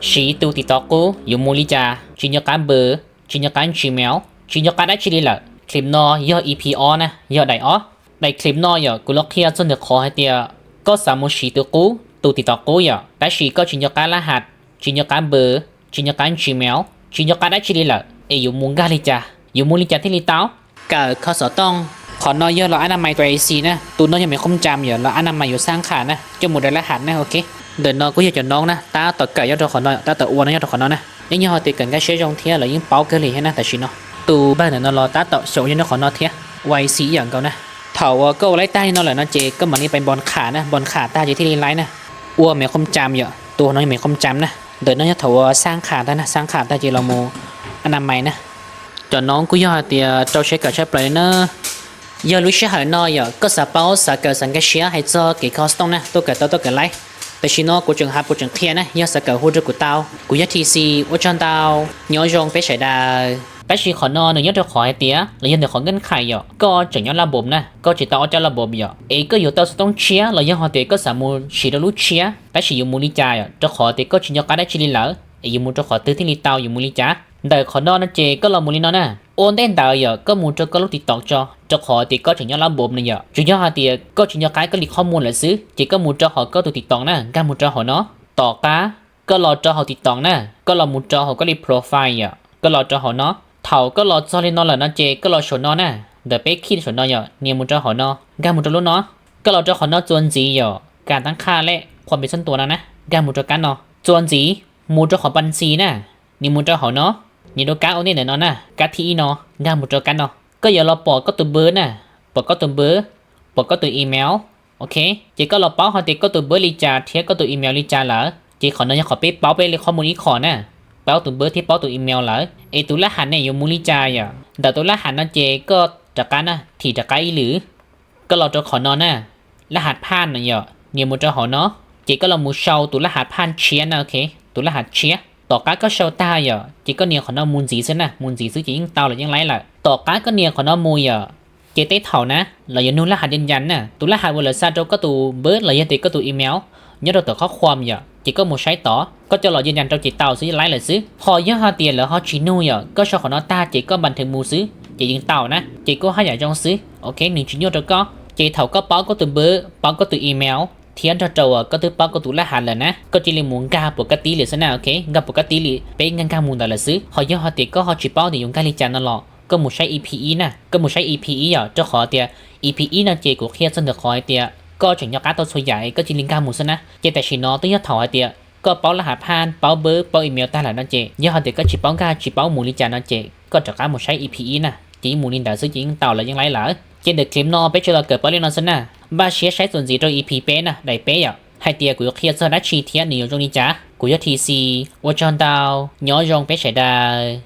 Siv tus TikTok qub yuav mus li cas? Tsis nco qab npawb, tsis nco qab Gmail, tsis nco qab dab tsi li lawm. Clip no yog E P ob na, yog daim ob. Daim clip no yog kuv los qhia txog ntawm qhov hais tias koj xav mus siv tus qub, tus TikTok qub yom, tab sis koj tsis nco qab lab has, tsis nco qab npawb, tsis nco qab Gmail, tsis nco qab dab tsi li lawm es yuav mus nkag li cas, yuav mus li cas thiaj li tau? Kawm kho xov tooj. Qhov no yog los anamais tus A C na, tus no yog me qhooj cam yom, los anamais yuav xab qhas na, coj mus daws lab has na, ok. Ntawm no kuj yog cov noob na, tab tom kawm nyob rau qhov no, tab tom ua no nyob rau qhov no na. Yeej yog hais tias kawm nkag siab zoo thiab lawv yeej paub kawg li thiab na tam sim no. Tus npawg ntawm no los tab tom xyaum nyob rau qhov no thiab, ua A C ib yam nkaus na. Thaum uas koj ua laib tag li no lawm no ces koj mam li pais npos qhas na, npos qhas tag ces thiaj li laib na. Ua me qhooj cam yom, tus no yog me qhooj cam na. Ntawm no yog thaum uas xab qhas tag na, xab qhas tag ces los mus anamais na. Cov noob kuj yog hais tias rau siab kawm tshaj plaws li na. Yog lub sij hawm no yog koj xav paub, xav kawm, xav nkag siab hais txog kev kho xov tooj na, tuaj kawm tau, tuaj kawm laib. Tam sim no kuv tseem hais, kuv tseem qhia na, yog xav kawm hu rau kuv tau. Kuv yog T C, ua tsaug ntau, nyob zoo peb sawv daws. Tab sis qhov no nws nyob rau qhov hais tias los yog ntawm qhov nkeeb qhais yom, koj tseem nyob lab npob na, koj tsis tau ob cov lab npob yom, es koj yuav tau xov tooj tshiab los yog hais tias koj xav mus siv rau lub tshiab, tab sis yuav mus li cas yom, rau qhov tias koj tsis nco qab dab tsi li lawm es yuav mus rau qhov twg thiaj li tau, yuav mus li cas? Ntawm qhov no no ces koj los mus li no na. Ua ntej ntawd yog koj mus rau koj lub TikTok tso, rau qhov tias koj tseem nyob lab npob no yom, tsuas yog hais tias koj tsis nco qab koj li qhov muag lawm xwb ces koj mus rau hauv koj tus TikTok na, nkag mus rau hauv no. Tom qab koj los rau hauv TikTok na, koj los mus rau hauv koj li profile yom, koj los rau hauv no. Thaum koj los txog li no lawm no ces koj los saum no na, ntawm peb khij saum no yom, nias mus rau hauv no, nkag mus rau lub no. Koj los rau qhov no txuas ntxiv yom, kas tab qhaj lej qhuas pes xab tua no na, nkag mus rau kab no. Txuas ntxiv mus rau qhov npas ntxis na, nias mus rau hauv no, nias rau kab ua ntej ntawm no na, kab thib ib no, nkag mus rau kab no. Koj yuav los pom koj tus npawb na, pom koj tus npawb, pom koj tus email. Ok, ces koj los paub hais tias koj tus npawb li cas thiab koj tus email li cas lawm, ces qhov no yog qhov peb paub peb li qhov muag ib qho na, paub tus npawb thiab paub tus email lawm. Es tus lab has ne yuav mus li cas yom? Ntawm tus lab has no ces koj rov qab na, thim rov qab ib lwm. Koj los rau qhov no na, lab has phaj no yom, nias mus rau hauv no, ces koj los mus sau tus lab has phaj tshiab na, ok, tus lab has tshiab. Tom qab koj sau tag yom, ces koj nias qhov no mus ntxiv xwb na, mus ntxiv xwb ces yeej tau lawm, yeej laib lawm. Tom qab koj nias qhov no mus yom, ces tej thaum na, lawv yuav nug lab has yaj yas na, tus lab has uas lawv xa rau koj tus npawb los yog tias koj tus email nyob rau tom qhov qhuam yom, ces koj mus saib tod, koj coj los yaj yas rau ces tau xwb, laib lawm xwb. Ho yog hais tias lawv ho tsis nug yom, koj sau qhov no tag ces koj npas nthwv mus xwb ces yeej tau na, ces kuj haj yam zoo xwb, ok, nws tsis nyuaj rau koj. Ces thaum koj paub koj tus npawb, paub koj tus email, thiab nrog rau uas koj twb paub koj tus lab has lawm na, koj cia li mus nkag puas kab tib li xwb na, ok, nkag puas kab tib li, peb nkag nkag mus ntawd lawm xwb. Ho yog hais tias koj ho tsis paub tias yuav nkag li cas no los koj mus saib E P ib na, koj mus saib E P ib yom, rau qhov tias E P ib no ces kuv qhia txog ntawm qhov hais tias koj tseem nco qab tau txhua yam es koj cia li nkag mus xwb na. Ces tam sim no twb yog thaum hais tias koj paub lab has phaj, paub npawb, paub email tag lawm no ces yog hais tias koj tsis paub nkag, tsis paub mus li cas no ces koj rov qab mus saib E P ib na, ces yeej mus li ntawd xwb ces yeej tau lawm, yeej laib lawm. Ces ntawm clip no peb tsuas los kawm paub li no xwb na. Npaj siab saib txuas ntxiv rau E P peb na, daim peb yom, hais tias kuv yuav qhia txog dab tsi thiab nws yuav zoo li cas. Kuv yog T C, ua tsaug ntau, nyob zoo peb sawv daws.